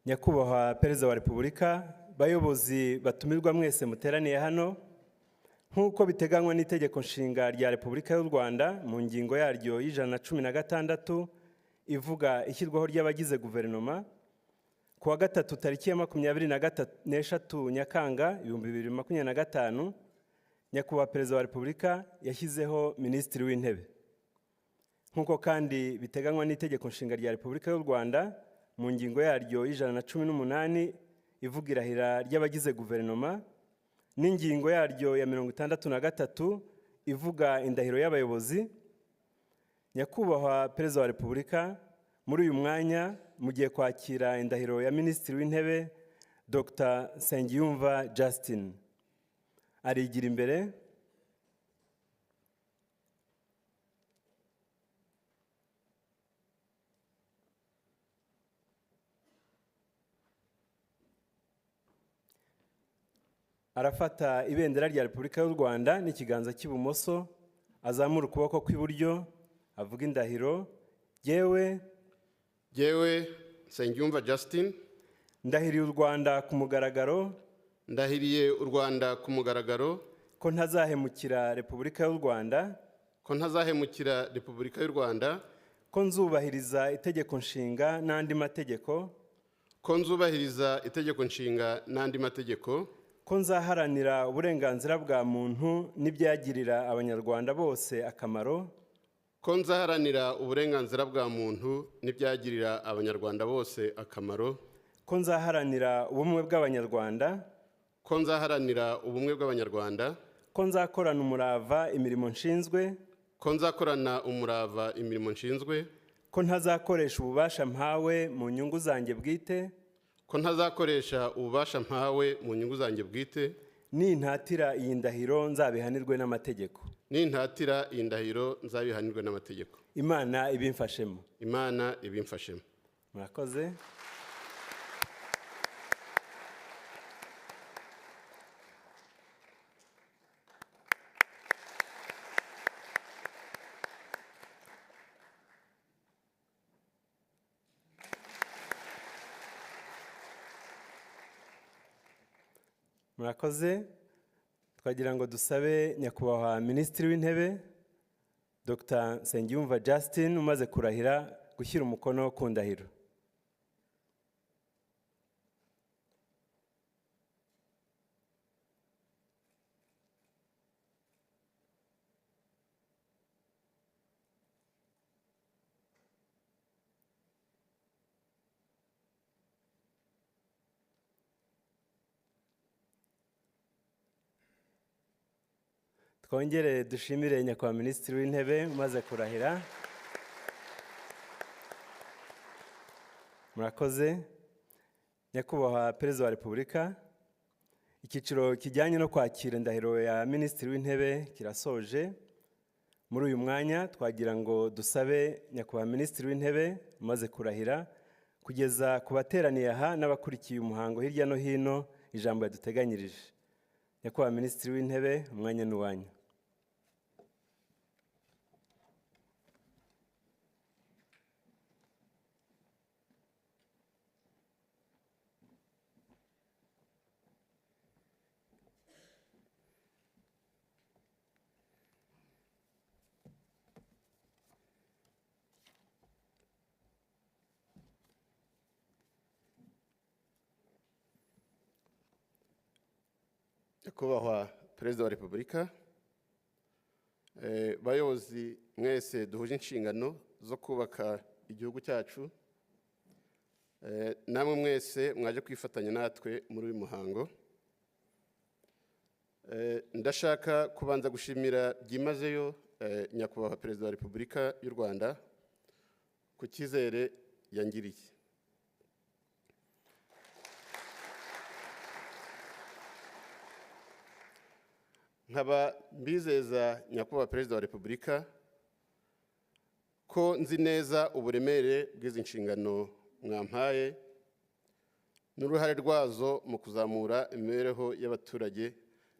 Nyakubahwa Perezida wa Repubulika, bayobozi batumirwa mwese muteraniye hano, nk'uko biteganywa n'Itegeko Nshinga rya Repubulika y'u Rwanda mu ngingo yaryo y'116 ivuga ishyirwaho ry'abagize guverinoma, ku wa gatatu tariki ya 23 Nyakanga 2025, Nyakubahwa Perezida wa Repubulika yashyizeho Minisitiri w'Intebe. Nk'uko kandi biteganywa n'Itegeko Nshinga rya Repubulika y'u Rwanda mu ngingo yaryo y'118 ivuga irahira ry'abagize guverinoma, n'ingingo yaryo ya 63 ivuga indahiro y'abayobozi, Nyakubahwa Perezida wa Repubulika, muri uyu mwanya mugiye kwakira indahiro ya Minisitiri w'Intebe Dr. Nsengiyumva Justin. Arigira imbere. Arafata ibendera rya Repubulika y'u Rwanda n'ikiganza cy'ibumoso, azamura ukuboko kw'iburyo, avuga indahiro: "Jyewe Jyewe Nsengiyumva Justin, ndahiriye u Rwanda ku mugaragaro ndahiriye u Rwanda ku mugaragaro ko ntazahemukira Repubulika y'u Rwanda, ko ntazahemukira Repubulika y'u Rwanda, ko nzubahiriza Itegeko Nshinga n'andi mategeko, ko nzubahiriza Itegeko Nshinga n'andi mategeko, ko nzaharanira uburenganzira bwa muntu n'ibyagirira Abanyarwanda bose akamaro, ko nzaharanira uburenganzira bwa muntu n'ibyagirira Abanyarwanda bose akamaro, ko nzaharanira ubumwe bw'Abanyarwanda, ko nzaharanira ubumwe bw'Abanyarwanda, ko nzakorana umurava imirimo nshinzwe, ko nzakorana umurava imirimo nshinzwe, ko ntazakoresha ububasha mpawe mu nyungu zanjye bwite, ko ntazakoresha ububasha mpawe mu nyungu zanjye bwite, nintatira iyi ndahiro nzabihanirwe n'amategeko. Nintatira iyi ndahiro nzabihanirwe n'amategeko. Imana ibimfashemo. Imana ibimfashemo. Murakoze. Murakoze. Twagira ngo dusabe Nyakubahwa Minisitiri w'Intebe Dr. Nsengiyumva Justin umaze kurahira gushyira umukono ku ndahiro. Twongere dushimire Nyakubahwa Minisitiri w'Intebe umaze kurahira. Murakoze. Nyakubahwa Perezida wa Repubulika, icyiciro kijyanye no kwakira indahiro ya Minisitiri w'Intebe kirasoje. Muri uyu mwanya twagira ngo dusabe Nyakubahwa Minisitiri w'Intebe umaze kurahira kugeza ku bateraniye aha n'abakurikiye umuhango hirya no hino ijambo yaduteganyirije. Nyakubahwa Minisitiri w'Intebe, umwanya ni uwanyu. Nyakubahwa Perezida wa Repubulika, bayobozi mwese duhuje inshingano zo kubaka igihugu cyacu, namwe mwese mwaje kwifatanya natwe muri uyu muhango, ndashaka kubanza gushimira byimazeyo Nyakubahwa Perezida wa Repubulika y'u Rwanda ku cyizere yangiriye. Nkaba mbizeza Nyakubahwa Perezida wa Repubulika ko nzi neza uburemere bw'izi nshingano mwampaye n'uruhare rwazo mu kuzamura imibereho y'abaturage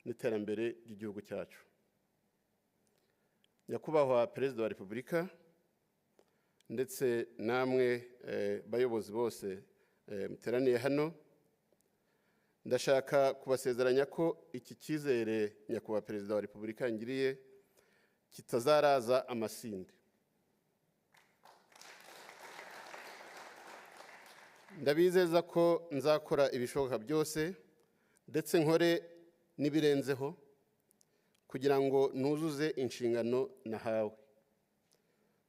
n'iterambere ry'igihugu cyacu. Nyakubahwa Perezida wa Repubulika, ndetse namwe bayobozi bose Muteraniye hano, ndashaka kubasezeranya ko iki cyizere Nyakubahwa Perezida wa Repubulika yangiriye kitazaraza amasinde. Ndabizeza ko nzakora ibishoboka byose ndetse nkore n'ibirenzeho kugira ngo nuzuze inshingano nahawe,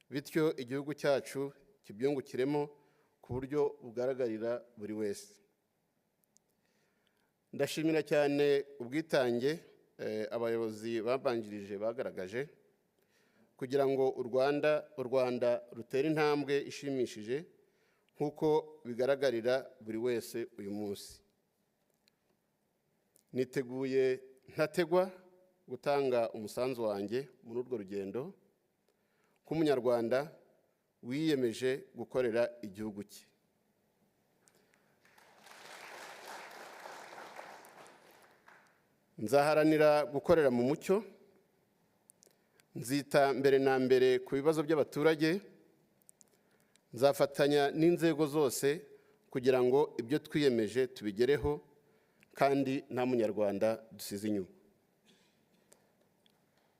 bityo igihugu cyacu kibyungukiremo ku buryo bugaragarira buri wese. Ndashimira cyane ubwitange abayobozi babanjirije bagaragaje kugira ngo u Rwanda rutere intambwe ishimishije nk'uko bigaragarira buri wese uyu munsi. Niteguye ntategwa gutanga umusanzu wanjye muri urwo rugendo nk'Umunyarwanda wiyemeje gukorera igihugu cye. Nzaharanira gukorera mu mucyo, nzita mbere na mbere ku bibazo by'abaturage, nzafatanya n'inzego zose kugira ngo ibyo twiyemeje tubigereho kandi nta Munyarwanda dusize inyuma.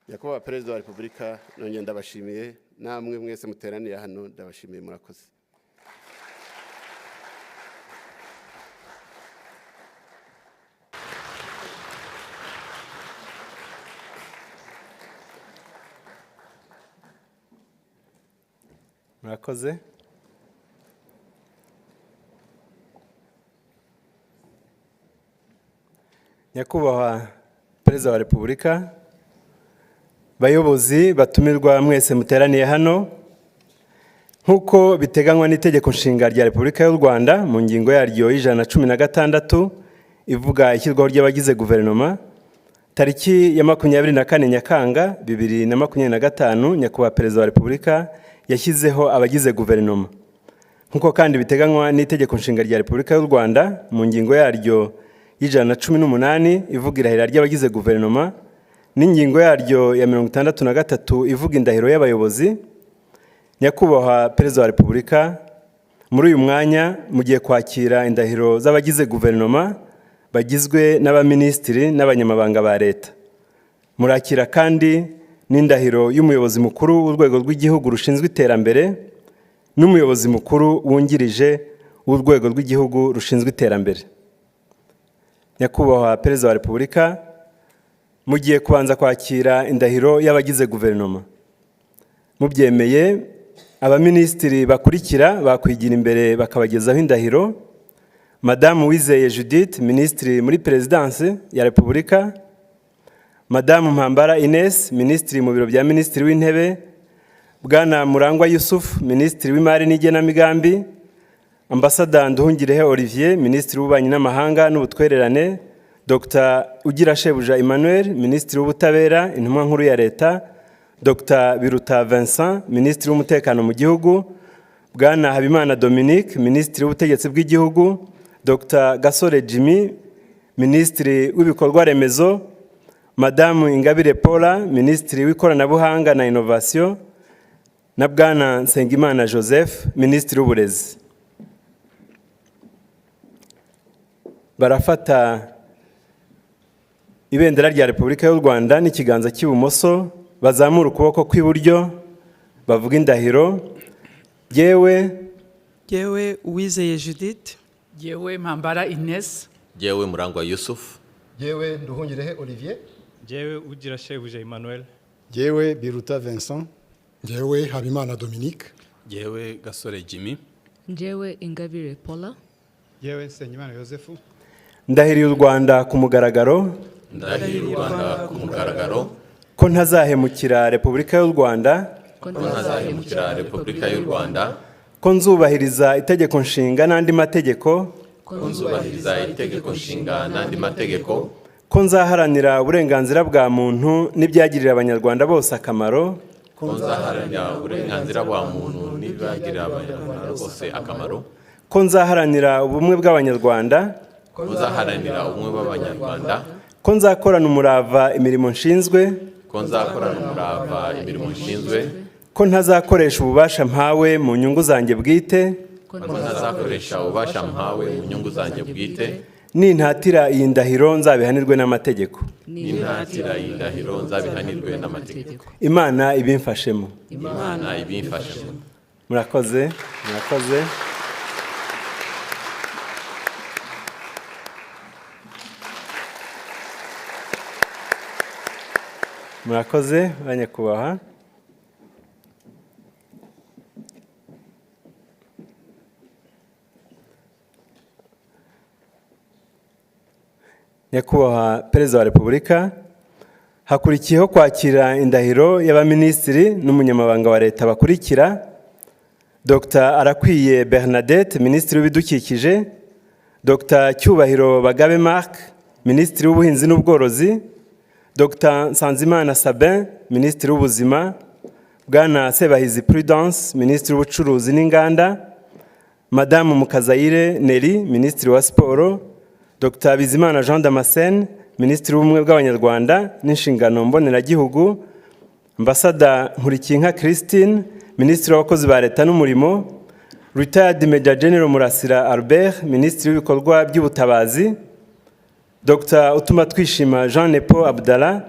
Nyakubahwa Perezida wa Repubulika, nongeye ndabashimiye, namwe mwese muteraniye hano ndabashimiye. Murakoze. Murakoze. Nyakubahwa Perezida wa Repubulika, bayobozi batumirwa mwese muteraniye hano, nk'uko biteganywa n'Itegeko Nshinga rya Repubulika y'u Rwanda mu ngingo yaryo y'116 ivuga ishyirwaho ry'abagize guverinoma, tariki ya 24 Nyakanga 2025, Nyakubahwa Perezida wa Repubulika yashyizeho abagize guverinoma. Nk'uko kandi biteganywa n'Itegeko Nshinga rya Repubulika y'u Rwanda mu ngingo yaryo y'118 ivuga irahira ry'abagize guverinoma n'ingingo yaryo ya 63 ivuga indahiro y'abayobozi, Nyakubahwa Perezida wa Repubulika, muri uyu mwanya mugiye kwakira indahiro z'abagize guverinoma bagizwe n'abaminisitiri n'abanyamabanga ba leta. Murakira kandi n'indahiro y'umuyobozi mukuru w'Urwego rw'Igihugu rushinzwe Iterambere n'umuyobozi mukuru wungirije w'Urwego rw'Igihugu rushinzwe Iterambere. Nyakubahwa Perezida wa Repubulika, mugiye kubanza kwakira indahiro y'abagize guverinoma. Mubyemeye, abaminisitiri bakurikira bakwigira imbere bakabagezaho indahiro: Madamu Uwizeye Judith, Minisitiri muri Perezidansi ya Repubulika; Madamu Mpambara Ines, Minisitiri mu Biro bya Minisitiri w'Intebe; Bwana Murangwa Yusuf, Minisitiri w'Imari n'Igenamigambi; Ambasada Nduhungirehe Olivier, Minisitiri w'Ububanyi n'Amahanga n'Ubutwererane; Dr Ugirashebuja Emmanuel, Minisitiri w'Ubutabera, Intumwa Nkuru ya Leta; Dr Biruta Vincent, Minisitiri w'Umutekano mu Gihugu; Bwana Habimana Dominique, Minisitiri w'Ubutegetsi bw'Igihugu; Dr Gasore Jimmy, Minisitiri w'Ibikorwa Remezo; Madamu Ingabire Paula, Minisitiri w'Ikoranabuhanga na Inovasiyo, na Bwana Nsengimana Joseph, Minisitiri w'Uburezi. Barafata ibendera rya Repubulika y'u Rwanda n'ikiganza cy'ibumoso, bazamura ukuboko kw'iburyo, bavuga indahiro: Yewe Yewe Uwizeye Judith. Yewe Mpambara Ines. Jyewe Murangwa Yusuf. Jyewe Nduhungirehe Olivier. Jyewe Ugirashebuja Emmanuel. Jyewe Biruta Vincent. Jyewe Habimana Dominique. Jyewe Gasore Jimmy. Njyewe Ingabire Paula. Jyewe Nsengimana Yosefu. Ndahiriye u Rwanda ku mugaragaro Ndahiriye u Rwanda ku mugaragaro ko ntazahemukira Repubulika y'u Rwanda, ko ko ntazahemukira Repubulika y'u Rwanda, ko nzubahiriza Itegeko Nshinga n'andi mategeko, ko nzubahiriza Itegeko Nshinga n'andi mategeko, ko nzaharanira uburenganzira bwa muntu n'ibyagirira Abanyarwanda bose akamaro, ko nzaharanira uburenganzira bwa muntu n'ibyagirira Abanyarwanda bose akamaro, ko nzaharanira ubumwe bw'Abanyarwanda, ko nzaharanira ubumwe bw'Abanyarwanda, ko nzakorana umurava imirimo nshinzwe, ko nzakorana umurava imirimo nshinzwe, ko ntazakoresha ububasha mpawe mu nyungu zanjye bwite, Ko ntazakoresha ububasha mpawe mu nyungu zanjye bwite. Nintatira iyi ndahiro nzabihanirwe n'amategeko. Nintatira iyi ndahiro nzabihanirwe n'amategeko. Imana ibimfashemo. Imana ibimfashemo. Murakoze, murakoze. Murakoze banyakubahwa. Nyakubahwa Perezida wa Repubulika, hakurikiyeho kwakira indahiro y'abaminisitiri n'umunyamabanga wa leta bakurikira: Dr Arakwiye Bernadette, Minisitiri w'Ibidukikije; Dr Cyubahiro Bagabe Marc, Minisitiri w'Ubuhinzi n'Ubworozi; Dr Nsanzimana Sabin, Minisitiri w'Ubuzima; Bwana Sebahizi Prudence, Minisitiri w'Ubucuruzi n'Inganda; Madamu Mukazayire Nelly, Minisitiri wa Siporo; Dr Bizimana Jean Damascene, Minisitiri w'Ubumwe bw'Abanyarwanda n'Inshingano Mboneragihugu; Ambasada Nkulikinka Christine, Minisitiri w'Abakozi ba Leta n'Umurimo; Retired Major General Murasira Albert, Minisitiri w'Ibikorwa by'Ubutabazi; Dr Utumatwishima Jean Nepo Abdallah,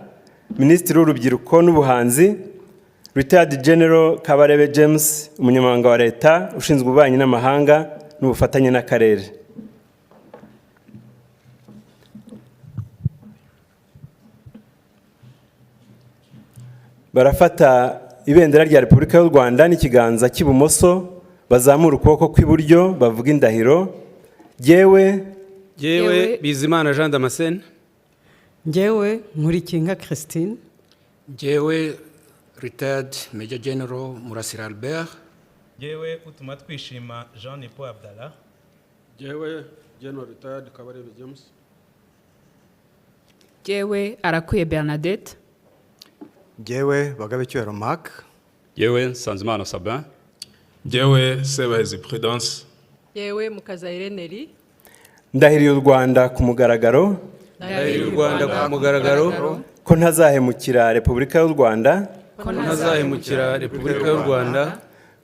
Minisitiri w'Urubyiruko n'Ubuhanzi; Retired General Kabarebe James, Umunyamabanga wa Leta ushinzwe ububanyi n'amahanga n'ubufatanye n'akarere. Barafata ibendera rya Repubulika y'u Rwanda n'ikiganza cy'ibumoso, bazamura ukuboko kw'iburyo bavuga indahiro. Jyewe Bizimana Jean Damascene. Njyewe Nkulikinka Christine. Njyewe Retired Major General Murasira Albert. Njyewe Utumatwishima Jean Nepo Abdallah. Njyewe General Retired Kabarebe James. Njyewe Arakwiye Bernadette. Njyewe Bagabe Cyubahiro Marc. Njyewe Nsanzimana Sabin. Njyewe Sebahizi Prudence. Njyewe Mukazayire Nelly. Ndahiriye u Rwanda ku mugaragaro. Ndahiriye u Rwanda ku mugaragaro. Ko ntazahemukira Repubulika y'u Rwanda. Ko ntazahemukira Repubulika y'u Rwanda.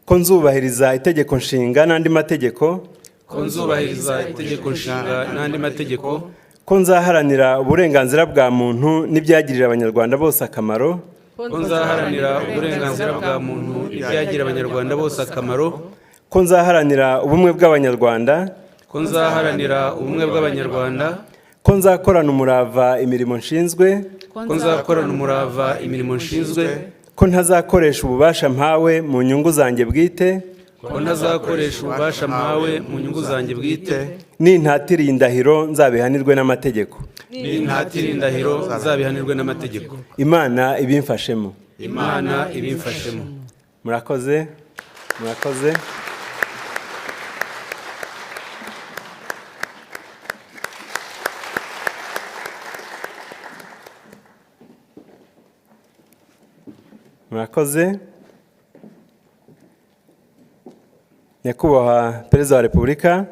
Ko nzubahiriza Itegeko Nshinga n'andi mategeko. Ko nzubahiriza Itegeko Nshinga n'andi mategeko. Ko nzaharanira uburenganzira bwa muntu n'ibyagirira Abanyarwanda bose akamaro. Ko nzaharanira uburenganzira bwa muntu n'ibyagirira Abanyarwanda bose akamaro. Ko nzaharanira ubumwe bw'Abanyarwanda. Ko nzaharanira ubumwe bw'Abanyarwanda. Ko nzakorana umurava imirimo nshinzwe. Ko nzakorana umurava imirimo nshinzwe. Ko ntazakoresha ububasha mpawe mu nyungu zanjye bwite. Ko ntazakoresha ububasha mpawe mu nyungu zanjye bwite. Nintatira iyi ndahiro nzabihanirwe n'amategeko. Nintatira indahiro nzabihanirwe n'amategeko. Imana ibimfashemo. Imana ibimfashemo. Murakoze, murakoze. Murakoze. Nyakubahwa Perezida wa Repubulika,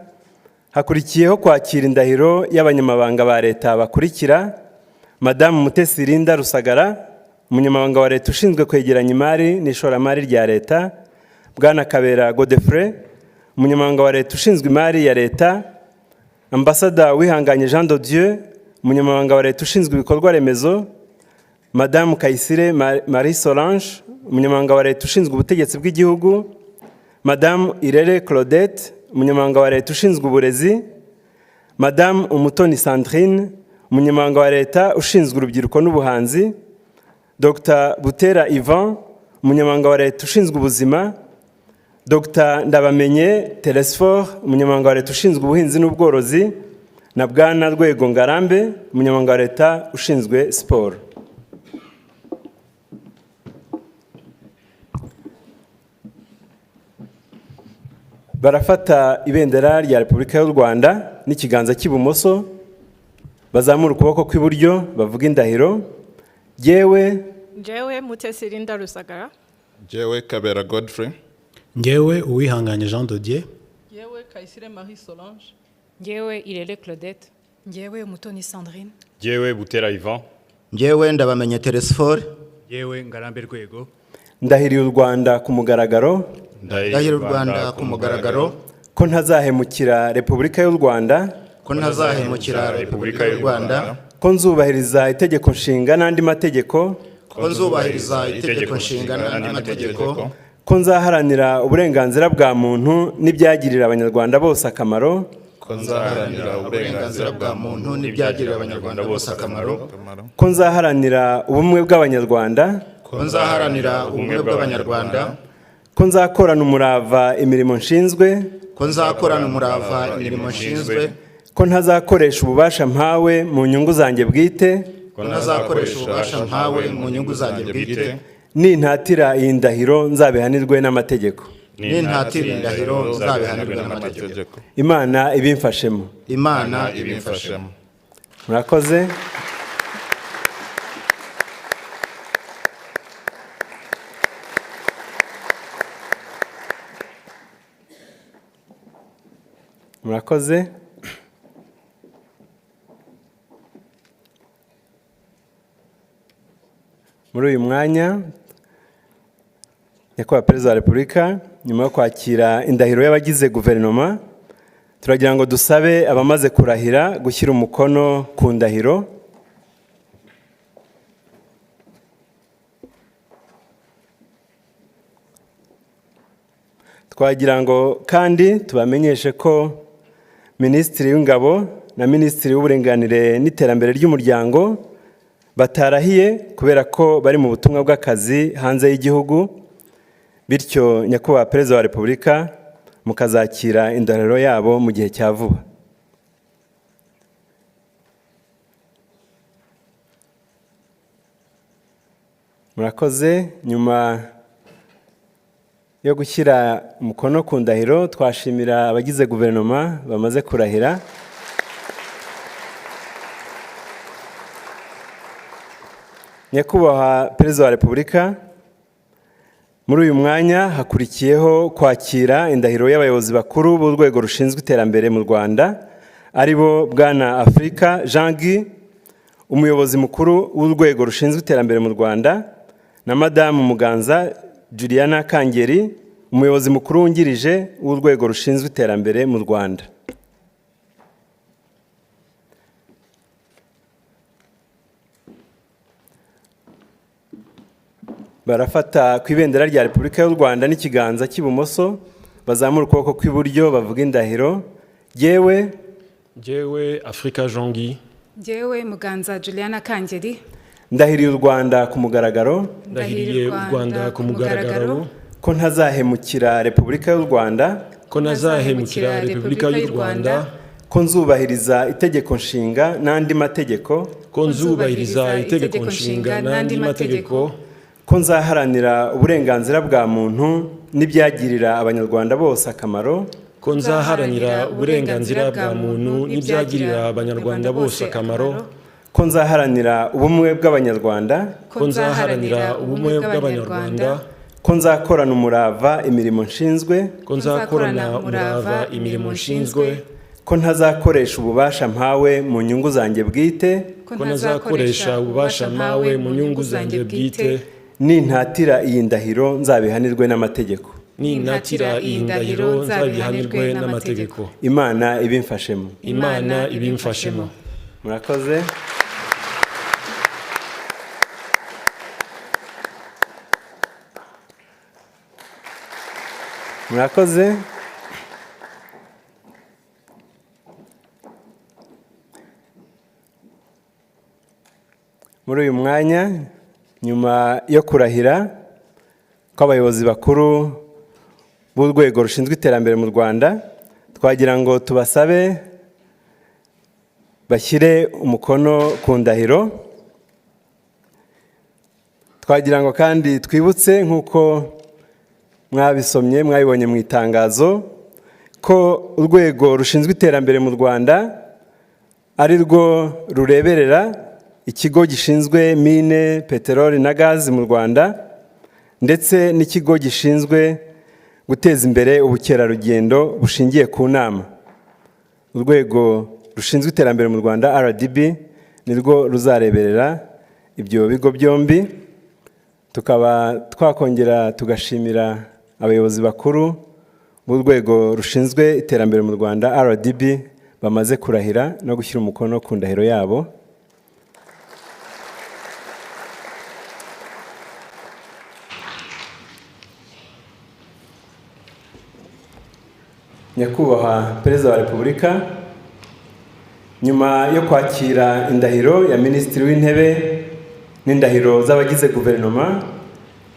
hakurikiyeho kwakira indahiro y'abanyamabanga ba leta bakurikira: Madamu Mutesi Linda Rusagara, Umunyamabanga wa Leta ushinzwe kwegeranya imari n'ishoramari rya Leta; Bwana Kabera Godefroid, Umunyamabanga wa Leta ushinzwe imari ya Leta; Ambasada Uwihanganye Jean de Dieu, Umunyamabanga wa Leta ushinzwe ibikorwa remezo; Madamu Kayisire Marie Solange, Umunyamabanga wa Leta ushinzwe ubutegetsi bw'igihugu; Madamu Irere Claudette, Umunyamabanga wa Leta ushinzwe uburezi; Madamu Umutoni Sandrine, Umunyamabanga wa Leta ushinzwe urubyiruko n'ubuhanzi; Dr Butera Ivan, Umunyamabanga wa Leta ushinzwe ubuzima; Dr Ndabamenye Telesphore, Umunyamabanga wa Leta ushinzwe ubuhinzi n'ubworozi; na Bwana Rwego Ngarambe, Umunyamabanga wa Leta ushinzwe siporo. Barafata ibendera rya Repubulika y'u Rwanda n'ikiganza cy'ibumoso, bazamura ukuboko kw'iburyo bavuga indahiro. Jyewe Njyewe Mutesi Linda Rusagara. Njyewe Kabera Godfrey. Njyewe Uwihanganye Jean de Dieu. Njyewe Kayisire Marie Solange. Njyewe Irere Claudette. Njyewe Umutoni Sandrine. Njyewe Butera Ivan. Njyewe Ndabamenye Telesphore. Njyewe Ngarambe Rwego. Ndahiriye u Rwanda ku mugaragaro. Ndahiriye u Rwanda ku mugaragaro. Ko ntazahemukira Repubulika y'u Rwanda. Ko ntazahemukira Repubulika y'u Rwanda. Ko nzubahiriza Itegeko Nshinga n'andi mategeko. Ko nzubahiriza Itegeko Nshinga n'andi mategeko. Ko nzaharanira uburenganzira bwa muntu n'ibyagirira Abanyarwanda bose akamaro. Ko nzaharanira uburenganzira bwa muntu n'ibyagirira Abanyarwanda bose akamaro. Ko nzaharanira ubumwe bw'Abanyarwanda. Ko nzaharanira ubumwe bw'Abanyarwanda. Ko nzakorana umurava imirimo nshinzwe. Ko nzakorana umurava imirimo nshinzwe. Ko ntazakoresha ububasha mpawe mu nyungu zanjye bwite. Ko ntazakoresha ububasha mpawe mu nyungu zanjye bwite. Nintatira iyi ndahiro nzabihanirwe n'amategeko. Nintatira indahiro nzabihanirwe n'amategeko. Imana ibimfashemo. Imana ibimfashemo. Murakoze. Murakoze. Muri uyu mwanya, Nyakubahwa Perezida wa Repubulika, nyuma yo kwakira indahiro y'abagize guverinoma, turagira ngo dusabe abamaze kurahira gushyira umukono ku ndahiro. Twagira ngo kandi tubamenyeshe ko Minisitiri w'Ingabo na Minisitiri w'Uburinganire n'Iterambere ry'Umuryango batarahiye kubera ko bari mu butumwa bw'akazi hanze y'igihugu, bityo Nyakubahwa Perezida wa Repubulika mukazakira indahiro yabo mu gihe cya vuba. Murakoze. Nyuma yo gushyira umukono ku ndahiro, twashimira abagize guverinoma bamaze kurahira. Nyakubahwa Perezida wa Repubulika, muri uyu mwanya hakurikiyeho kwakira indahiro y'abayobozi bakuru b'urwego rushinzwe iterambere mu Rwanda, ari bo Bwana Afrika Jean Guy, umuyobozi mukuru w'urwego rushinzwe iterambere mu Rwanda, na Madamu Muganza Juliana Kangeri, umuyobozi mukuru wungirije w'urwego rushinzwe iterambere mu Rwanda. Barafata ku ibendera rya Repubulika y'u Rwanda n'ikiganza cy'ibumoso, bazamura ukuboko kw'iburyo bavuga indahiro. Jyewe Jyewe Afrika Jean Guy, Njyewe Muganza Juliana Kangeri, ndahiriye u Rwanda ku mugaragaro. Ndahiriye u Rwanda ku mugaragaro. Ko ntazahemukira Repubulika y'u Rwanda. Ko ntazahemukira Repubulika y'u Rwanda. Ko nzubahiriza Itegeko Nshinga n'andi mategeko. Ko nzubahiriza Itegeko Nshinga n'andi mategeko. Ko nzaharanira uburenganzira bwa muntu n'ibyagirira Abanyarwanda bose akamaro. Ko nzaharanira uburenganzira bwa muntu n'ibyagirira Abanyarwanda bose akamaro. Ko nzaharanira ubumwe bw'Abanyarwanda. Ko nzaharanira ubumwe bw'Abanyarwanda. Ko nzakorana umurava imirimo nshinzwe. Ko nzakorana umurava imirimo nshinzwe. Ko ntazakoresha ububasha mpawe mu nyungu zanjye bwite. Ko ntazakoresha ububasha mpawe mu nyungu zanjye bwite. Nintatira iyi ndahiro nzabihanirwe n'amategeko. Nintatira iyi ndahiro nzabihanirwe n'amategeko. Imana ibimfashemo. Imana ibimfashemo. Murakoze. Murakoze. Muri uyu mwanya, nyuma yo kurahira kw'abayobozi bakuru b'urwego rushinzwe iterambere mu Rwanda, twagira ngo tubasabe bashyire umukono ku ndahiro. Twagira ngo kandi twibutse, nk'uko mwabisomye mwabibonye mu itangazo, ko urwego rushinzwe iterambere mu Rwanda ari rwo rureberera ikigo gishinzwe mine, peteroli na gazi mu Rwanda, ndetse n'ikigo gishinzwe guteza imbere ubukerarugendo bushingiye ku nama. Urwego rushinzwe iterambere mu Rwanda RDB nirwo ruzareberera ibyo bigo byombi. Tukaba twakongera tugashimira abayobozi bakuru b'urwego rushinzwe iterambere mu Rwanda RDB bamaze kurahira no gushyira umukono ku ndahiro yabo. Nyakubahwa Perezida wa Repubulika, nyuma yo kwakira indahiro ya Minisitiri w'Intebe n'indahiro z'abagize guverinoma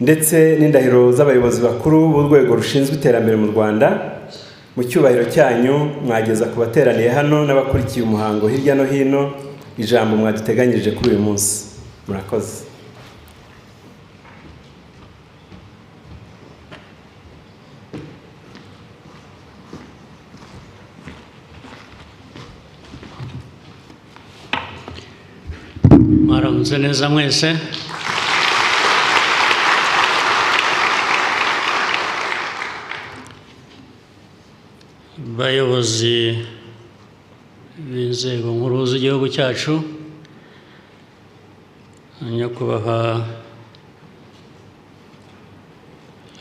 ndetse n'indahiro z'abayobozi bakuru b'urwego rushinzwe iterambere mu Rwanda, mu cyubahiro cyanyu mwageza ku bateraniye hano n'abakurikiye umuhango hirya no hino ijambo mwaduteganyirije kuri uyu munsi. Murakoze. Mwaramutse neza mwese. Bayobozi b'inzego nkuru z'igihugu cyacu, nyakubahwa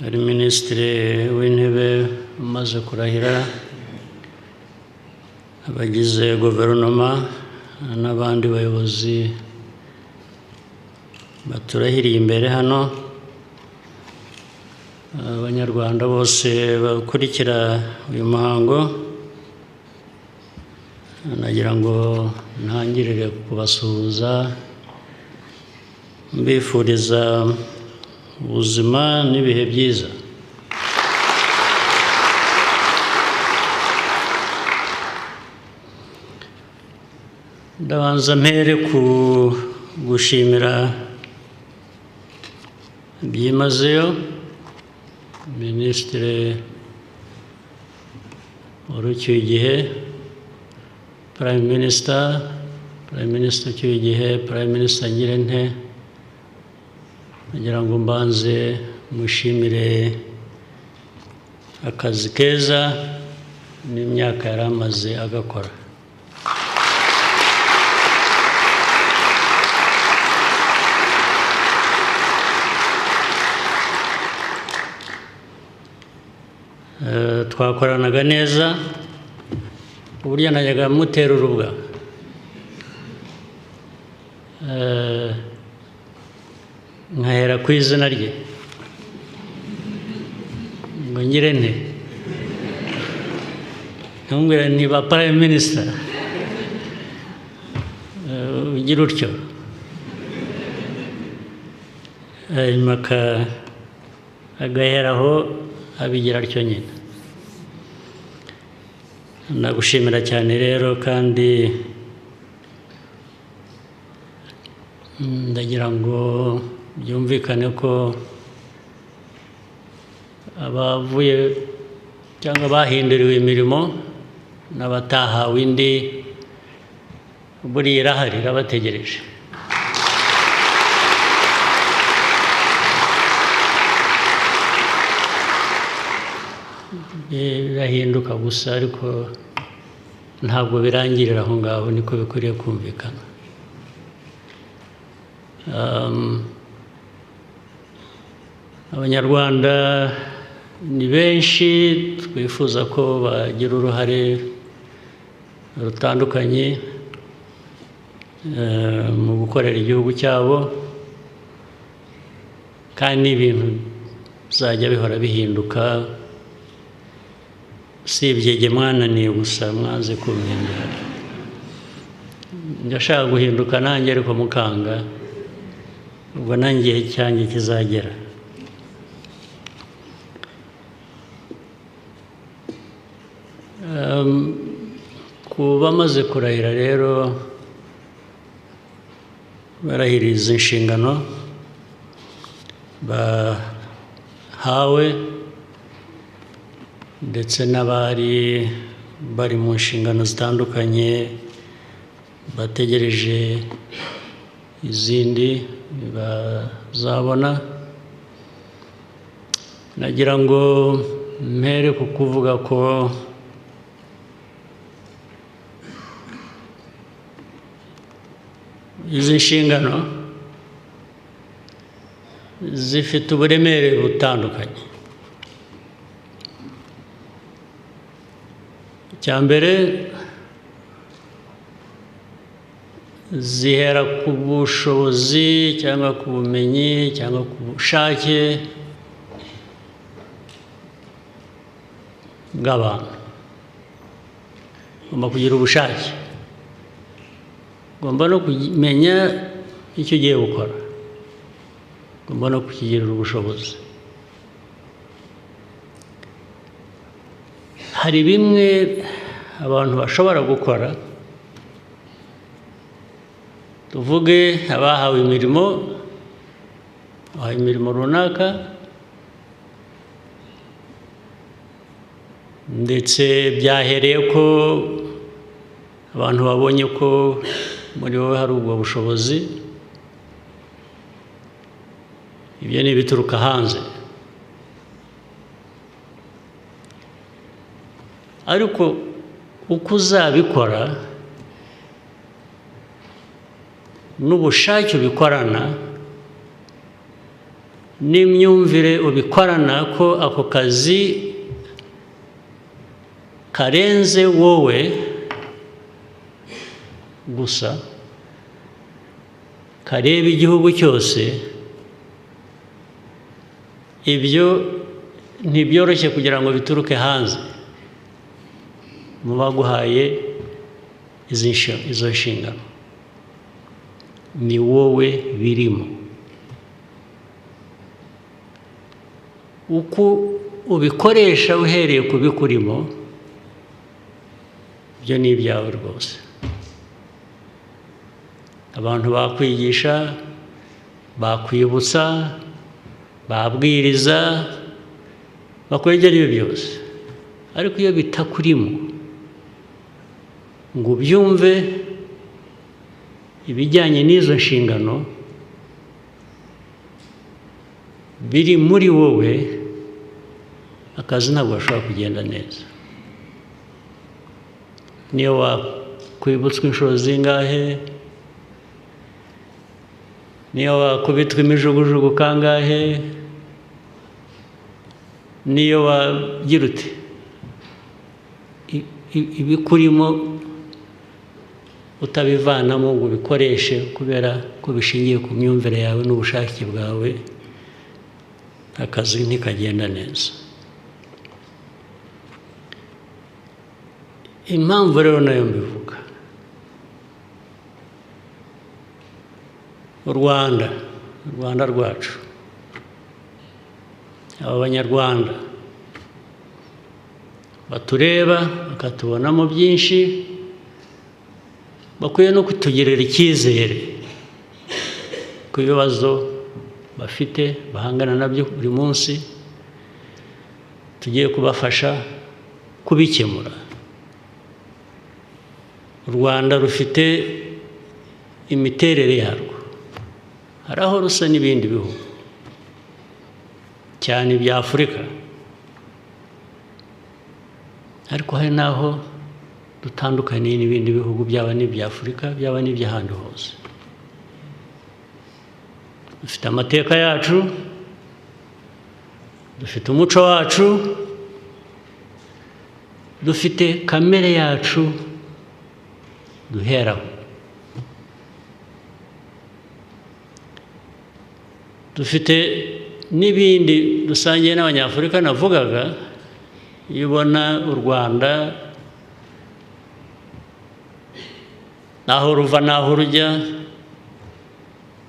ari Minisitiri w'Intebe umaze kurahira, abagize guverinoma n'abandi bayobozi baturahiriye imbere hano, Abanyarwanda bose bakurikira uyu muhango, nagira ngo ntangirire kubasuhuza mbifuriza ubuzima n'ibihe byiza. Ndabanza mpere ku gushimira byimazeyo Minisitiri wari ucyuye igihe, Prime Minister ucyuye igihe, Prime Minister Ngirente, kugira ngo mbanze mushimire akazi keza n'imyaka yari amaze agakora. Twakoranaga neza uburyo najyaga mutera urubwa, nkahera ku izina rye ngo Ngirente, nkamubwira nti ba Prime Minister ugira utyo, hanyuma agaheraho abigira atyo nyine. Ndagushimira cyane rero, kandi ndagira ngo byumvikane ko abavuye cyangwa bahinduriwe imirimo n'abatahawe indi buriya irahari irabategereje. Birahinduka gusa, ariko ntabwo birangirira aho ngaho, niko bikwiriye kumvikana. Abanyarwanda ni benshi twifuza ko bagira uruhare rutandukanye mu gukorera igihugu cyabo, kandi ibintu bizajya bihora bihinduka. Usibye jye mwananiye gusa mwanze kumpindura, ndashaka guhinduka nanjye ariko mukanga, ubwo nanjye igihe cyanjye kizagera. Ku bamaze kurahira rero, barahiriza inshingano bahawe ndetse n'abari bari mu nshingano zitandukanye bategereje izindi bazabona. Nagira ngo mpere ku kuvuga ko izi nshingano zifite uburemere butandukanye. Icya mbere, zihera ku bushobozi cyangwa ku bumenyi cyangwa ku bushake bw'abantu. Ugomba kugira ubushake, ugomba no kumenya icyo ugiye gukora, ugomba no kukigirira ubushobozi. Hari bimwe abantu bashobora gukora, tuvuge abahawe imirimo, abahawe imirimo runaka, ndetse byahereye ko abantu babonye ko muri wowe hari ubwo bushobozi. Ibyo ni ibituruka hanze, ariko uko uzabikora n'ubushake ubikorana n'imyumvire ubikorana ko ako kazi karenze wowe gusa, kareba igihugu cyose, ibyo ntibyoroshye kugira ngo bituruke hanze mu baguhaye izo nshingano. Ni wowe birimo. Uko ubikoresha uhereye ku bikurimo, ibyo ni ibyawe rwose. Abantu bakwigisha, bakwibutsa, babwiriza, bakwegera ibyo byose, ariko iyo bitakurimo ngo ubyumve ibijyanye n'izo nshingano biri muri wowe, akazi ntabwo gashobora kugenda neza. Niyo wakwibutswa inshuro zingahe, niyo wakubitwa imijugujugu kangahe, niyo wagira ute, ibikurimo utabivanamo ngo ubikoreshe kubera ko bishingiye ku myumvire yawe n'ubushake bwawe, akazi ntikagenda neza. Impamvu rero nayo mbivuga, u Rwanda rwacu, aba banyarwanda batureba bakatubonamo byinshi, bakwiye no kutugirira icyizere ku bibazo bafite bahangana nabyo buri munsi, tugiye kubafasha kubikemura. U Rwanda rufite imiterere yarwo, hari aho rusa n'ibindi bihugu cyane ibya Afurika, ariko hari n'aho dutandukaniye n'ibindi bihugu, byaba n'ibya Afurika, byaba n'iby'ahandi hose. Dufite amateka yacu, dufite umuco wacu, dufite kamere yacu duheraho. Dufite n'ibindi dusangiye n'Abanyafurika navugaga. Iyo ubona u Rwanda naho ruva naho rujya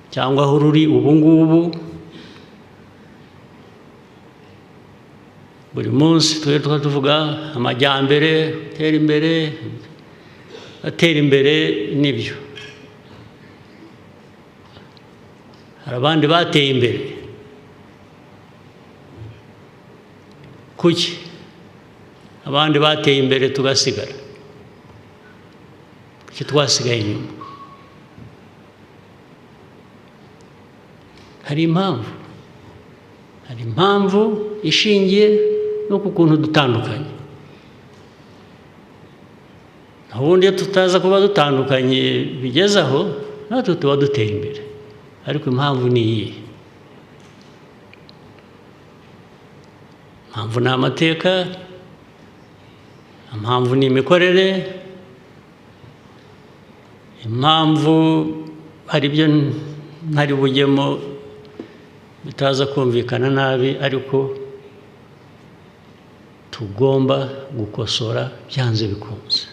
cyangwa aho ruri ubu ngubu, buri munsi twe tuvuga amajyambere, atera imbere, atera imbere, nibyo. Hari abandi bateye imbere, kuki abandi bateye imbere tugasigara? Kuki twasigaye inyuma? Hari impamvu, hari impamvu ishingiye no ku kuntu dutandukanye. Ubundi iyo tutaza kuba dutandukanye bigeze aho, natwe tuba duteye imbere. Ariko impamvu ni iyihe? Impamvu ni amateka, Impamvu ni imikorere, impamvu hari ibyo ntari bujyemo bitaza kumvikana nabi, ariko tugomba gukosora byanze bikunze.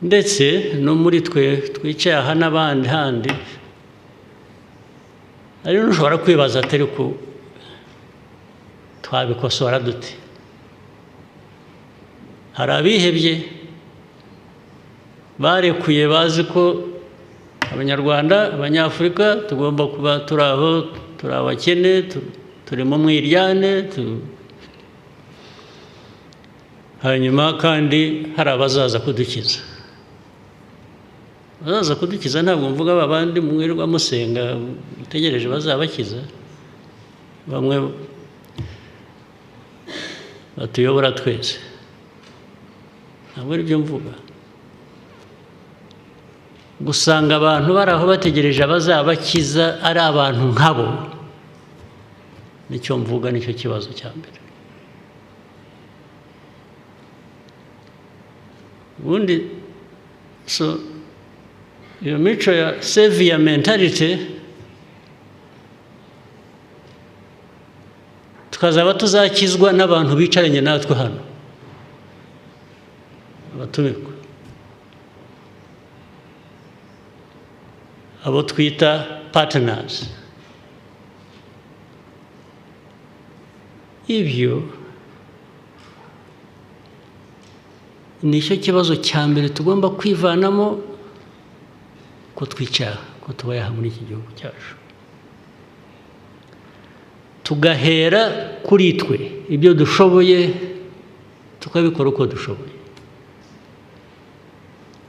Ndetse no muri twe twicaye aha n'abandi handi, hari n'ushobora kwibaza atari ko twabikosora dute. Hari abihebye barekuye, bazi ko Abanyarwanda, Abanyafurika tugomba kuba turi aho, turi abakene, turi mu mwiryane, hanyuma kandi hari abazaza kudukiza. Abazaza kudukiza ntabwo mvuga babandi mwirirwa musenga mutegereje bazabakiza, bamwe batuyobora twese, ntabwo ari byo mvuga. Gusanga abantu bari aho bategereje abazabakiza ari abantu nkabo, nicyo mvuga, nicyo kibazo cya mbere. Ubundi so iyo mico ya savior mentality, tukazaba tuzakizwa n'abantu bicaranye natwe hano, abatumirwa, abo twita partners. Ibyo nicyo kibazo cya mbere tugomba kwivanamo, ko twicara, ko tubaye muri iki gihugu cyacu, tugahera kuri twe, ibyo dushoboye tukabikora uko dushoboye,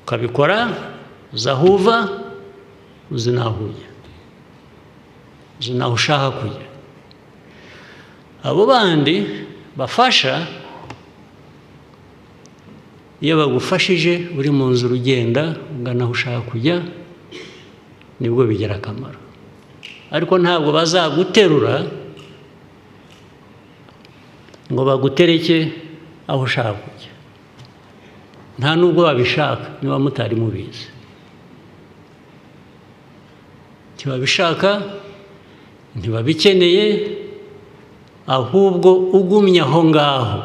ukabikora uzahuva, uzi naho ujya, uzi naho ushaka kujya. Abo bandi bafasha, iyo bagufashije uri mu nzira ugenda ugana aho ushaka kujya, nibwo bigira akamaro. Ariko ntabwo bazaguterura ngo bagutereke aho ushaka kujya, nta nubwo babishaka niba mutari mubizi. Ntibabishaka, ntibabikeneye, ahubwo ugumye aho ngaho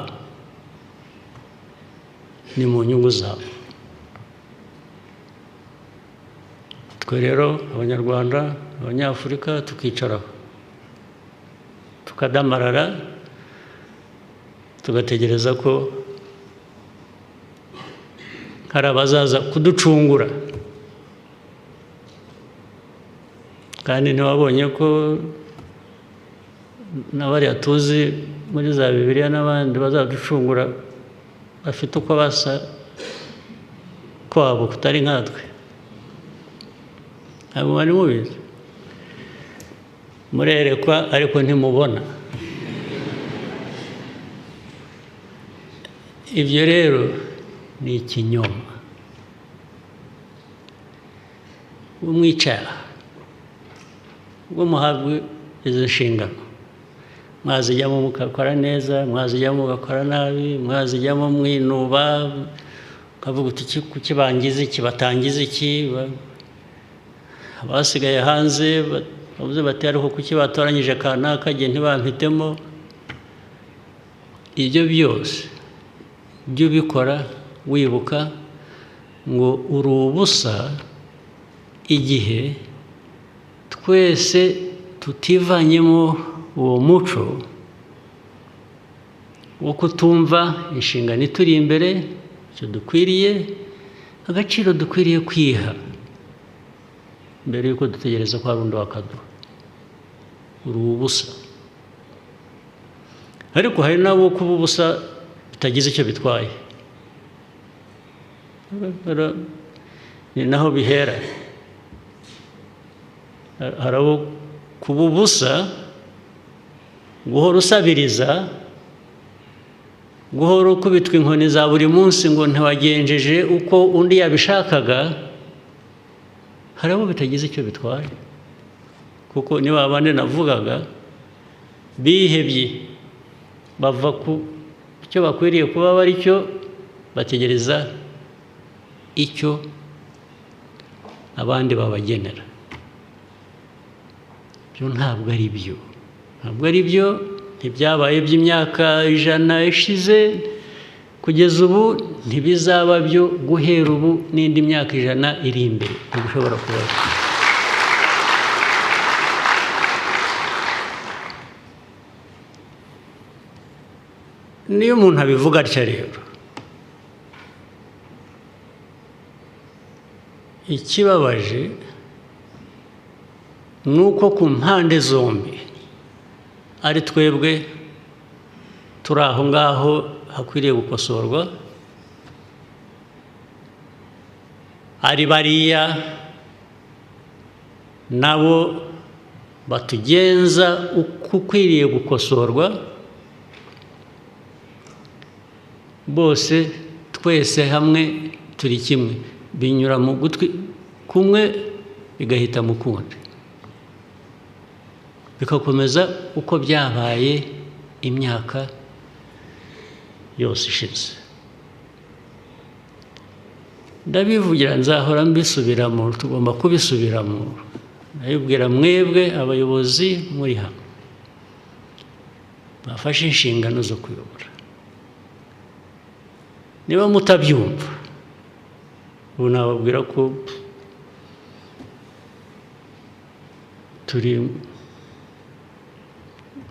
ni mu nyungu zawe. Twe rero Abanyarwanda, Abanyafurika tukicaraho tukadamarara, tugategereza ko hari abazaza kuducungura. Kandi ntiwabonye ko n'abariya tuzi muri za Bibiliya n'abandi bazaducungura bafite uko basa kwabo kutari nkatwe. Ntabwo bari mubizi, murerekwa ariko ntimubona. Ibyo rero ni ikinyoma. Umwicara ubwo muhabwe izo nshingano, mwazijyamo mugakora neza, mwazijyamo mugakora nabi, mwazijyamo mwinuba, ukavuga uti kuki bangiza iki, batangiza iki, abasigaye hanze bavuze bati ariko kuki batoranyije kanaka jye ntibampitemo. Ibyo byose jya ubikora wibuka ngo uri ubusa igihe twese tutivanyemo uwo muco wo kutumva inshingano ituri imbere, icyo dukwiriye, agaciro dukwiriye kwiha mbere y'uko dutegereza ko hari undi wakaduha. Uri ubusa. Ariko hari n'abo kuba ubusa bitagize icyo bitwaye, ni naho bihera. Hari abo kuba ubusa, guhora usabiriza, guhora ukubitwa inkoni za buri munsi ngo ntiwagenjeje uko undi yabishakaga, hari abo bitagize icyo bitwaye. Kuko niba abandi navugaga bihebye, Bava ku cyo bakwiriye kuba bari cyo, bategereza icyo abandi babagenera. Byo ntabwo ari byo, ntabwo ari byo. Ntibyabaye by'imyaka 100 ishize, kugeza ubu ntibizaba byo guhera ubu n'indi myaka 100 iri imbere, ntibishobora kuba. Niyo umuntu abivuga atya rero, ikibabaje ni uko ku mpande zombi ari twebwe turi aho ngaho hakwiriye gukosorwa, ari bariya nabo batugenza uko ukwiriye gukosorwa, bose twese hamwe turi kimwe, binyura mu gutwi kumwe bigahita mu kundi, bikakomeza uko byabaye imyaka yose ishize. Ndabivugira, nzahora mbisubiramo, tugomba kubisubiramo. Ndabibwira mwebwe abayobozi muri hano bafashe inshingano zo kuyobora, niba mutabyumva ubu nababwira ko turi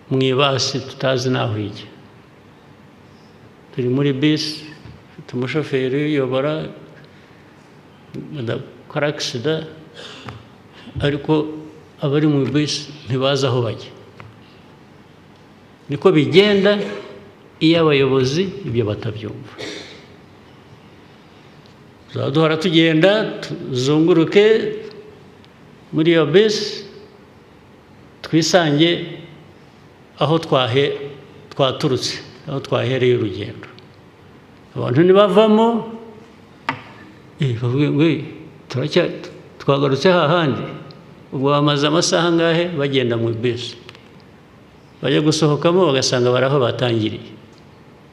mu ibasi tutazi n'aho ijya. Turi muri bisi, ufite umushoferi uyobora, adakora agisida, ariko abari mu bisi ntibazi aho bajya. Niko bigenda iyo abayobozi ibyo batabyumva. Duhora tugenda tuzunguruke muri iyo bisi, twisange aho twaturutse, aho twahereye urugendo. Abantu ntibavamo, twagarutse hahandi. Ubwo bamaze amasaha angahe bagenda mu bisi, bajya gusohokamo bagasanga bari aho batangiriye.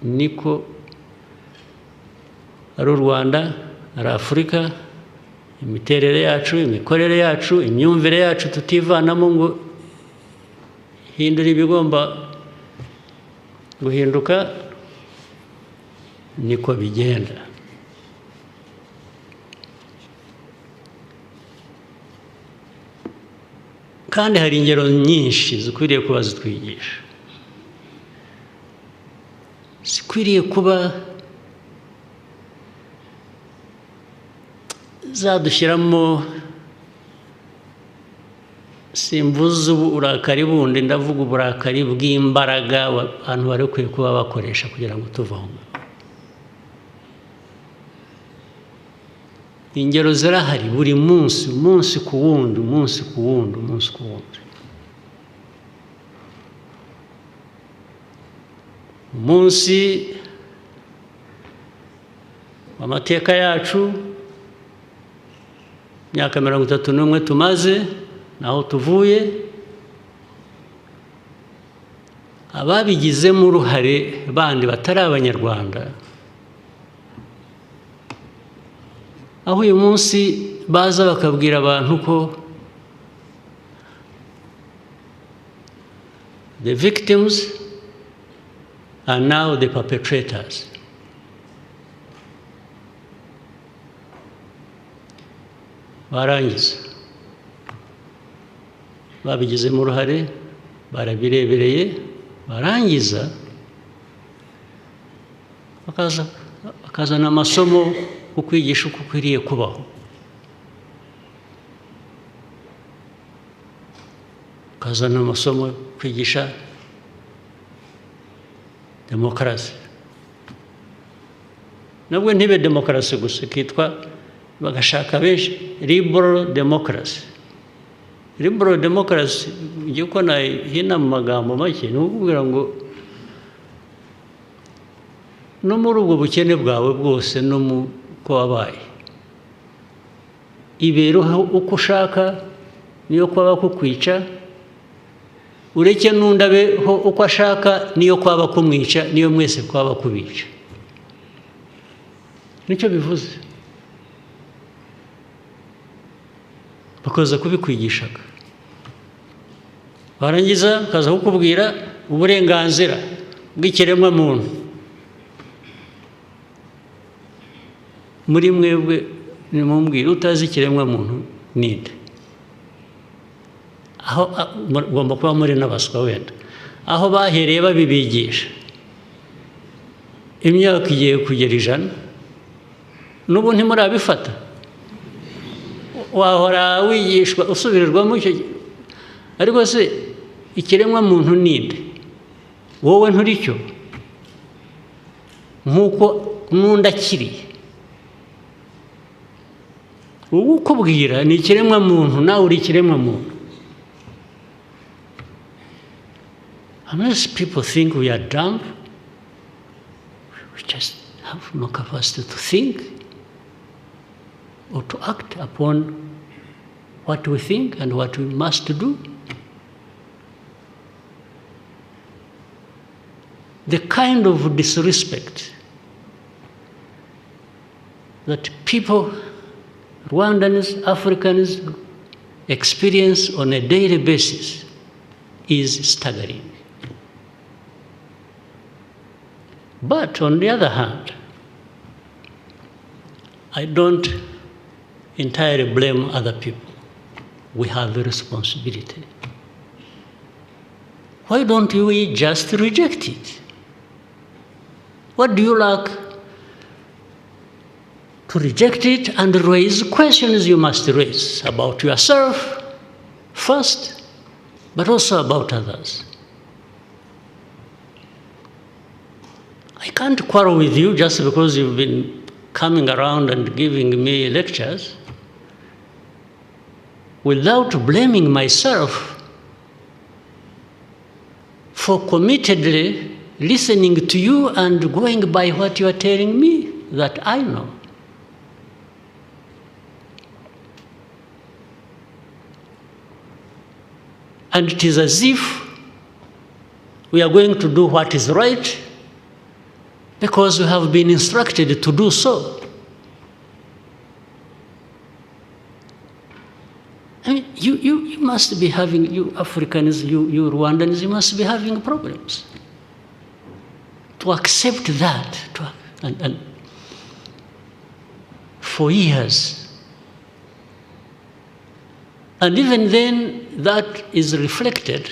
Niko ari u Rwanda, ari Afurika, imiterere yacu, imikorere yacu, imyumvire yacu tutivanamo ngo hindura ibigomba guhinduka, niko bigenda. Kandi hari ingero nyinshi zikwiriye kuba zitwigisha, zikwiriye kuba zadushyiramo, simvuze uburakari bundi, ndavuga uburakari bw'imbaraga abantu bari bakwiye kuba bakoresha kugira ngo tuve aho. Ingero zirahari buri munsi, umunsi ku wundi, umunsi ku wundi, umunsi ku wundi. Umunsi w'amateka yacu, imyaka 31 tumaze, naho tuvuye, ababigizemo uruhare bandi batari abanyarwanda, aho uyu munsi baza bakabwira abantu ko the victims are now the perpetrators. Barangiza babigizemo uruhare, barabirebereye, barangiza bakazana amasomo kukwigisha uko ukwiriye kubaho, ukazana amasomo kwigisha demokarasi. Nabwo ntibe demokarasi gusa, ikitwa bagashaka benshi liberal democracy. Liberal democracy ngiye uko nahina mu magambo make, ni ukubwira ngo no muri ubwo bukene bwawe bwose no mu ko wabaye, ibereho uko ushaka, niyo kwaba kukwica, Ureke n'undi abeho uko ashaka, niyo kwaba kumwica, niyo mwese kwaba kubica. Nicyo bivuze. Bakoza kubikwigishaga, barangiza bakaza kukubwira uburenganzira bw'ikiremwamuntu. Muri mwebwe nimumbwire utazi ikiremwamuntu ninde? Aho mugomba kuba muri n'abaswa wenda. Aho bahereye babibigisha imyaka igiye kugera 100, n'ubu ntimurabifata. Wahora wigishwa usubirirwamo icyo. Ariko se ikiremwamuntu ninde? Wowe nturicyo nk'uko n'undi akiri. Ubu ukubwira ni ikiremwamuntu, nawe uri ikiremwamuntu. Unless people think we are dumb, we just have no capacity to think or to act upon what we think and what we must do. The kind of disrespect that people, Rwandans, Africans, experience on a daily basis is staggering. But on the other hand, I don't entirely blame other people. We have a responsibility. Why don't we just reject it? What do you lack to reject it and raise questions you must raise about yourself first, but also about others? I can't quarrel with you just because you've been coming around and giving me lectures without blaming myself for committedly listening to you and going by what you are telling me that I know. And it is as if we are going to do what is right because we have been instructed to do so. I mean, you must be having, you Africans, you Rwandans, you must be having problems. To accept that, and for years. And even then, that is reflected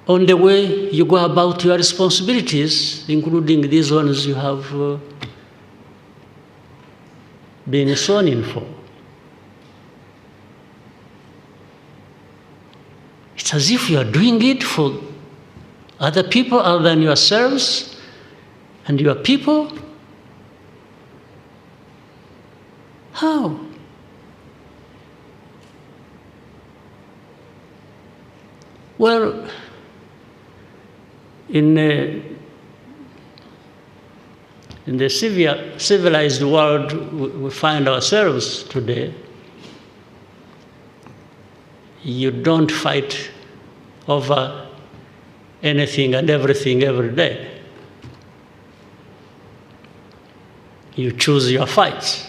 on the way you go about your responsibilities, including these ones you have been sworn in for. It's as if you are doing it for other people other than yourselves and your people. How? Well, in the civilized world we find ourselves today, you don't fight over anything and everything every day. You choose your fights.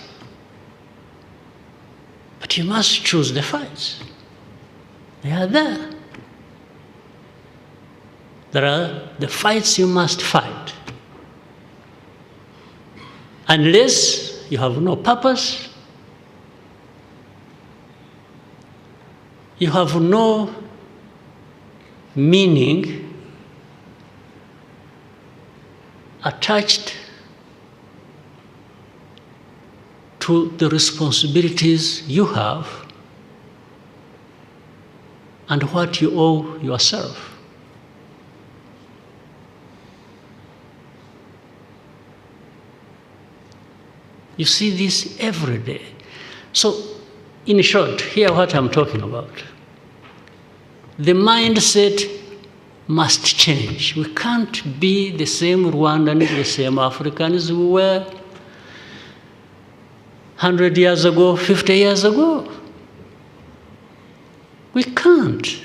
But you must choose the fights. They are there. There are the fights you must fight. Unless you have no purpose, you have no meaning attached to the responsibilities you have and what you owe yourself. You see this every day. So, in short, here what I'm talking about. The mindset must change. We can't be the same Rwandans, the same Africans we were 100 years ago, 50 years ago. We can't.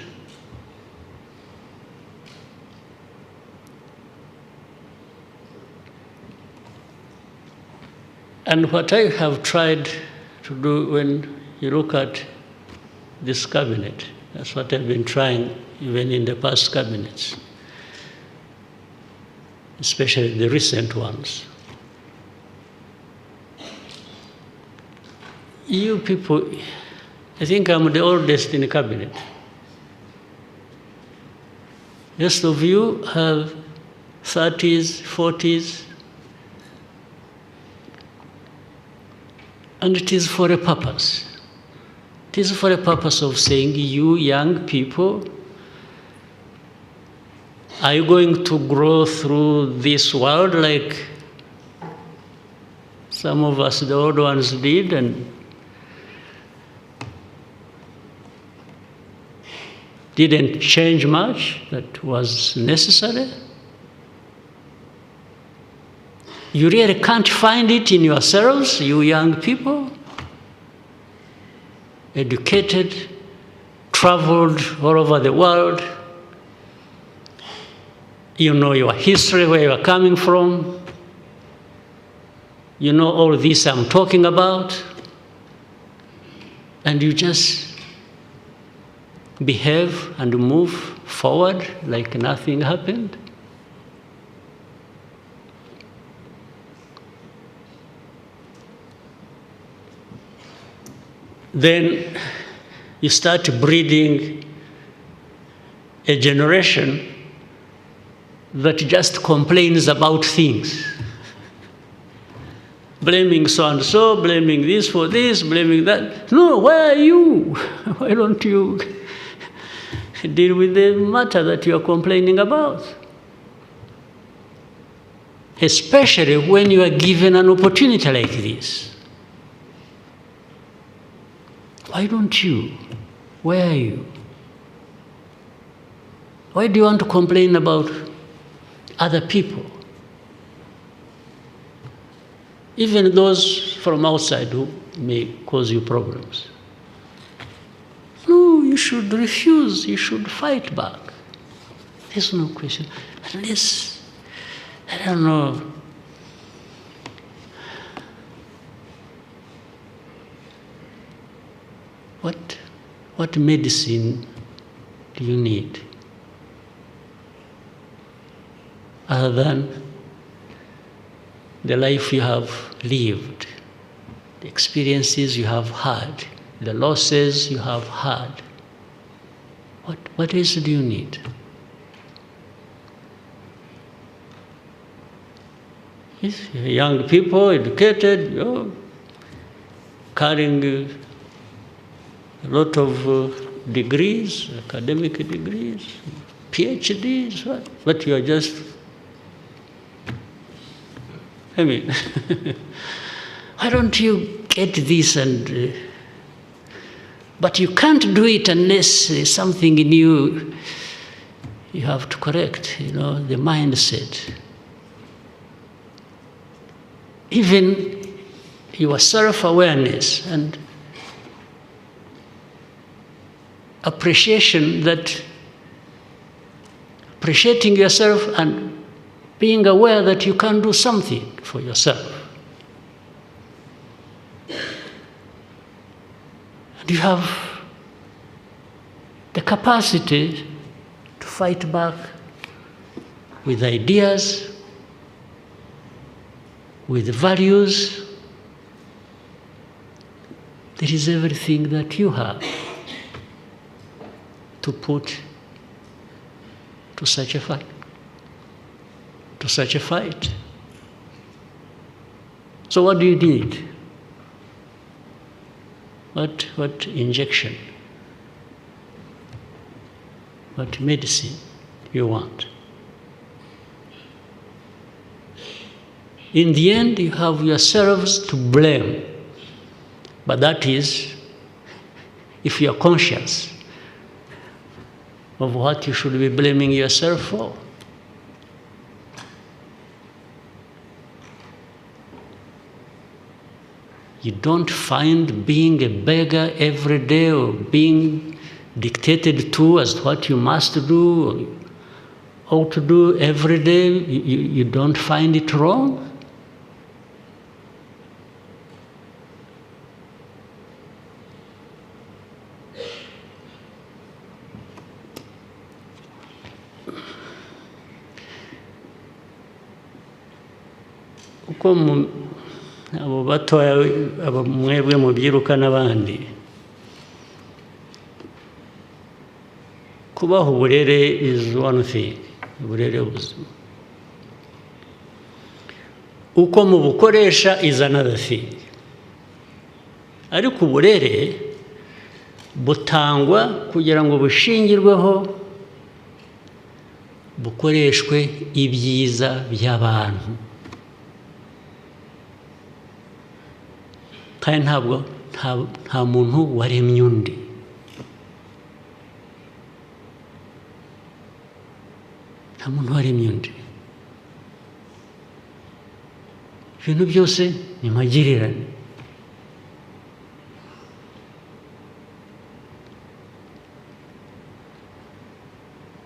And what I have tried to do when you look at this cabinet, that's what I've been trying even in the past cabinets, especially the recent ones. You people, I think I'm the oldest in the cabinet. Rest of you have 30s, 40s, and it is for a purpose. It is for a purpose of saying, you young people, are you going to grow through this world like some of us, the old ones, did, and didn't change much that was necessary? You really can't find it in yourselves, you young people, educated, traveled all over the world. You know your history, where you are coming from. You know all this I'm talking about. And you just behave and move forward like nothing happened. Then you start breeding a generation that just complains about things. Blaming so and so, blaming this for this, blaming that. No, why are you? Why don't you deal with the matter that you are complaining about? Especially when you are given an opportunity like this. Why don't you? Where are you? Why do you want to complain about other people? Even those from outside who may cause you problems. No, you should refuse. You should fight back. There's no question. Unless, I don't know. What medicine do you need other than the life you have lived, the experiences you have had, the losses you have had? What else do you need? Yes, young people, educated, you know, carrying a lot of degrees, academic degrees, PhDs, what? But you are just, I mean, why don't you get this and, but you can't do it unless something new you have to correct, you know, the mindset. Even your self-awareness and appreciation, that appreciating yourself and being aware that you can do something for yourself. And you have the capacity to fight back with ideas, with values. There is everything that you have to put to such a fight. To such a fight. So what do you need? What injection? What medicine you want? In the end, you have yourselves to blame. But that is if you are conscious of what you should be blaming yourself for. You don't find being a beggar every day or being dictated to as what you must do, ought to do every day, you don't find it wrong? Uko abo batoya, abo mwebwe mubyiruka n'abandi, kubaha uburere is one thing, uburere buzima. Uko mubukoresha is another thing. Ariko uburere butangwa kugira ngo bushingirweho, bukoreshwe ibyiza by'abantu. Kandi ntabwo nta muntu waremye undi. Nta muntu waremye undi. Ibintu byose ni magirirane.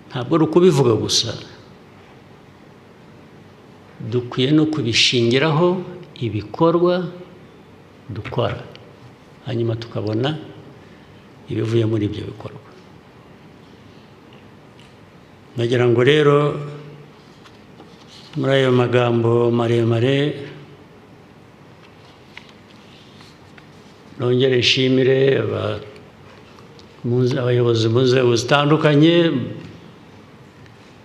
Ntabwo ari ukubivuga gusa, dukwiye no kubishingiraho ibikorwa dukora, hanyuma tukabona ibivuye muri ibyo bikorwa. Nagira ngo rero muri ayo magambo maremare nongere nshimire abayobozi mu nzego zitandukanye,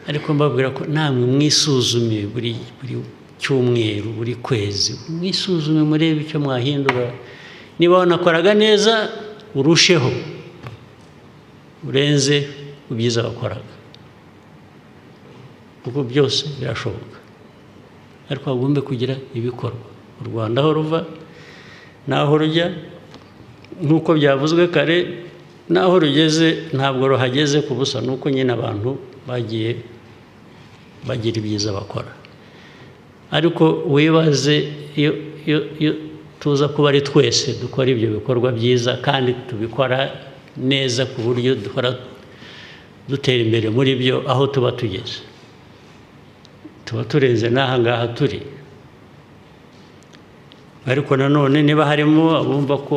ariko mbabwira ko namwe mwisuzume buri cyumweru, buri kwezi, mwisuzume murebe icyo mwahindura. Niba wanakoraga neza urusheho, urenze ibyiza wakoraga, kuko byose birashoboka, ariko hagomba kugira ibikorwa. U Rwanda aho ruva n'aho rujya, nk'uko byavuzwe kare, n'aho rugeze ntabwo ruhageze ku busa, nuko nyine abantu bagiye bagira ibyiza bakora. Ariko wibaze iyo tuza kuba ari twese dukora ibyo bikorwa byiza kandi tubikora neza ku buryo dukora dutera imbere muri byo, aho tuba tugeze tuba turenze n'aha ngaha turi. Ariko nanone niba harimo abumva ko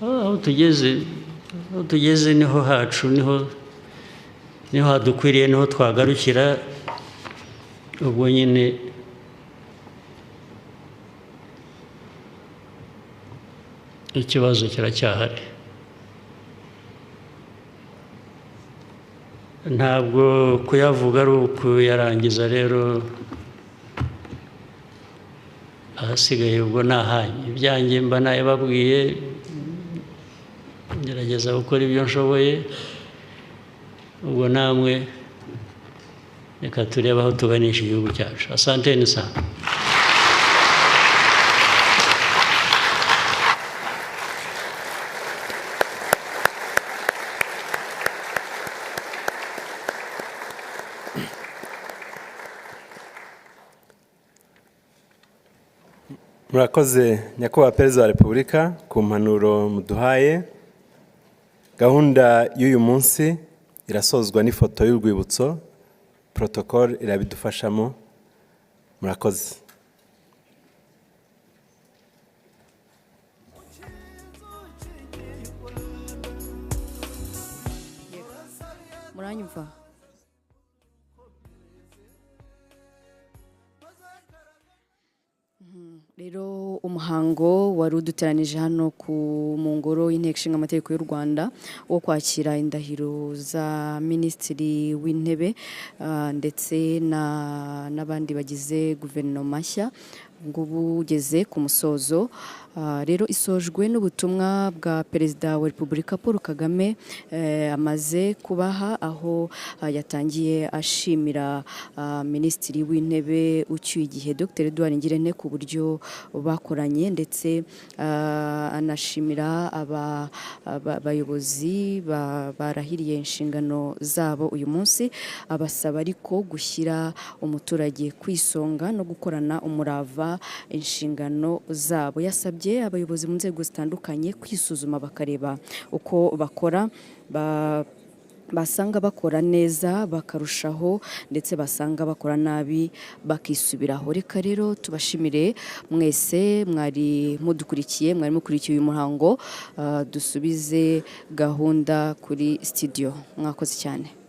aho tugeze niho hacu, niho hadukwiriye, niho twagarukira, ubwo nyine ikibazo kiracyahari. Ntabwo kuyavuga ari ukuyarangiza rero, ahasigaye ubwo nahanyu ibyanjye mba nayababwiye, ngerageza gukora ibyo nshoboye, ubwo namwe reka turebe aho tuganisha igihugu cyacu. Asanteni sana. Murakoze Nyakubahwa Perezida wa Repubulika ku mpanuro muduhaye. Gahunda y'uyu munsi irasozwa n'ifoto y'urwibutso, protocol irabidufashamo. Murakoze. Muranyumva? Rero umuhango wari uduteranije hano ku mu ngoro y'Inteko Ishinga Amategeko y'u Rwanda wo kwakira indahiro za Minisitiri w'Intebe ndetse n'abandi bagize guverinoma nshya ngubu ugeze ku musozo. Rero isojwe n'ubutumwa bwa Perezida wa Repubulika Paul Kagame amaze kubaha, aho yatangiye ashimira Minisitiri w'Intebe ucyuye igihe Dr. Edouard Ngirente ku buryo bakoranye, ndetse anashimira abayobozi barahiriye inshingano zabo uyu munsi, abasaba ariko gushyira umuturage ku isonga no gukorana umurava kumva inshingano zabo. Yasabye abayobozi mu nzego zitandukanye kwisuzuma, bakareba uko bakora, basanga bakora neza bakarushaho, ndetse basanga bakora nabi bakisubiraho. Reka rero tubashimire mwese mwari mudukurikiye, mwari mukurikiye uyu muhango. Dusubize gahunda kuri studio. Mwakoze cyane.